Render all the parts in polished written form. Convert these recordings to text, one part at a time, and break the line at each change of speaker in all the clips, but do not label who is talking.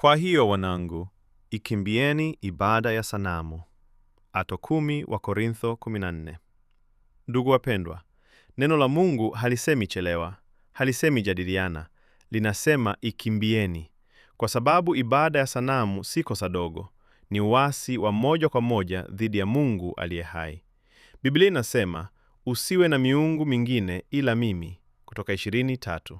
Kwa hiyo wanangu, ikimbieni ibada ya sanamu. Ato 10 wa Korintho 14. Ndugu wapendwa, neno la Mungu halisemi chelewa, halisemi jadiliana, linasema ikimbieni, kwa sababu ibada ya sanamu si kosa dogo, ni uasi wa moja kwa moja dhidi ya Mungu aliye hai. Biblia inasema usiwe na miungu mingine ila mimi, Kutoka 20:3.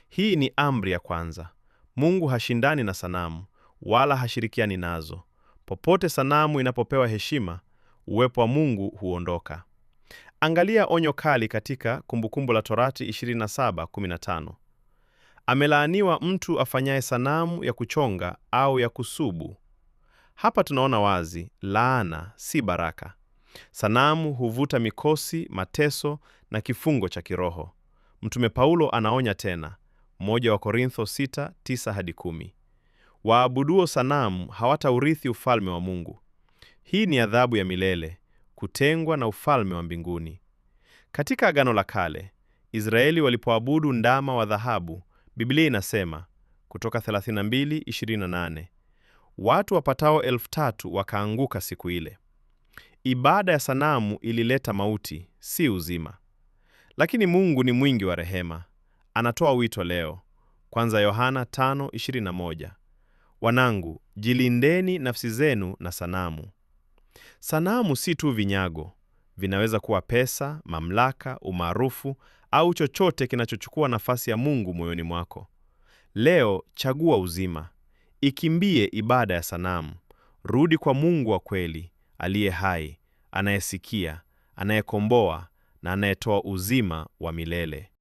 Hii ni amri ya kwanza. Mungu hashindani na sanamu wala hashirikiani nazo. Popote sanamu inapopewa heshima, uwepo wa Mungu huondoka. Angalia onyo kali katika Kumbukumbu la Torati 27:15. Amelaaniwa mtu afanyaye sanamu ya kuchonga au ya kusubu. Hapa tunaona wazi, laana si baraka. Sanamu huvuta mikosi, mateso na kifungo cha kiroho. Mtume Paulo anaonya tena, 1 wa Korintho 6:9 hadi 10. Waabuduo sanamu hawataurithi ufalme wa Mungu. Hii ni adhabu ya milele, kutengwa na ufalme wa mbinguni. Katika Agano la Kale, Israeli walipoabudu ndama wa dhahabu, Biblia inasema Kutoka 32:28, watu wapatao 3,000 wakaanguka siku ile. Ibada ya sanamu ilileta mauti, si uzima. Lakini Mungu ni mwingi wa rehema. Anatoa wito leo. Kwanza Yohana 5:21. Wanangu, jilindeni nafsi zenu na sanamu. Sanamu si tu vinyago, vinaweza kuwa pesa, mamlaka, umaarufu au chochote kinachochukua nafasi ya Mungu moyoni mwako. Leo chagua uzima. Ikimbie ibada ya sanamu. Rudi kwa Mungu wa kweli, aliye hai, anayesikia, anayekomboa na anayetoa uzima wa milele.